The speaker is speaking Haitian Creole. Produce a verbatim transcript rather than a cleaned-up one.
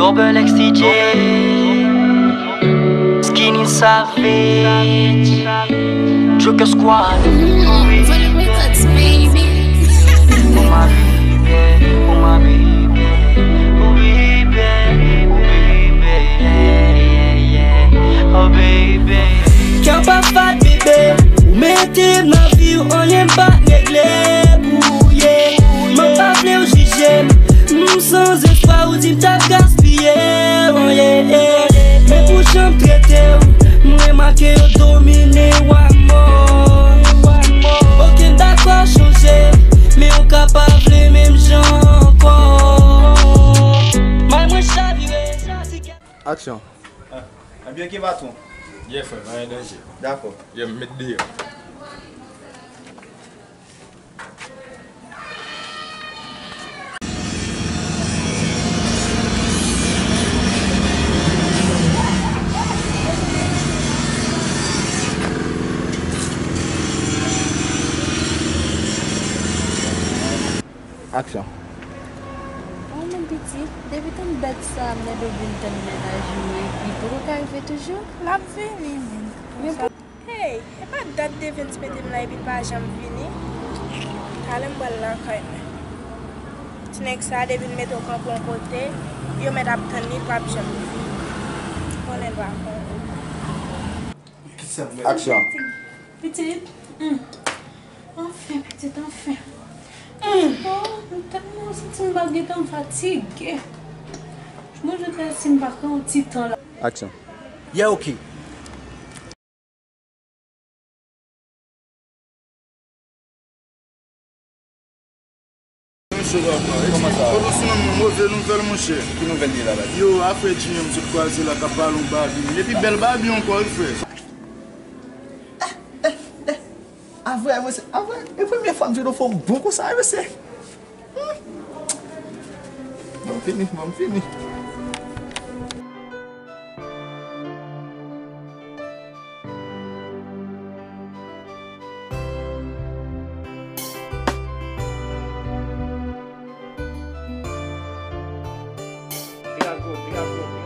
Urban X T J, Skinny Savage, Joker Squad. Oh my baby, oh my baby, oh baby, oh baby, yeah, yeah, oh baby. Kè pa fat, bebe, ou mete m nan vi w, anyen m pa regle pou ou ye. Mwen pa vle w jije m, m san zespwa, ou di m t ap gaspiye w, yeah, yeah. Men pou jan m trete w, m remake yo domine w amò. Oke, m dakò chanje, men ou ka pa vle menm jan ankò. May mwen chavire. Aksyon. Ah, ebyen, ki patwon? Byen, frè, pa gen danje. Dakò. Ye, m met deyò. Aksyon. Oh, men pitit, depi tann dat sa, Mèdo vin tann mennaj ou, epi poko ka rive toujou? L ap vini, men. Men pou Hey, e pa dat Devens mete m la epi l pa janm vini. Talè m pral lakay mwen. Ti nèg sa, depi l mete w kanpe yon kote, yo mèt ap tann li, l p ap janm vini. Konnen l pa konnen. Aksyon. Pitit, hmm. Anfen, pitit, anfen. Hmm. Oh, m tèlman santi m pa gentan fatige. Mwen, jodi a, si m pa pran yon ti tan la. Aksyon. Yeah, ok. Mesye, papa, kòman sa va? Kote w sou menm move nouvèl, monchè? Ki nouvèl li la, la? Yo, afè Junior m sot kwaze la, k ap pale yon babi. Epi bèl babi ankò, wi, frè. A vrè, mwen se, a vrè, e premye fwa m jwenn yon fanm bon konsa, wi, mesye. Hmm. Bon, m fini, bon, m fini. Piga gol, piga gol.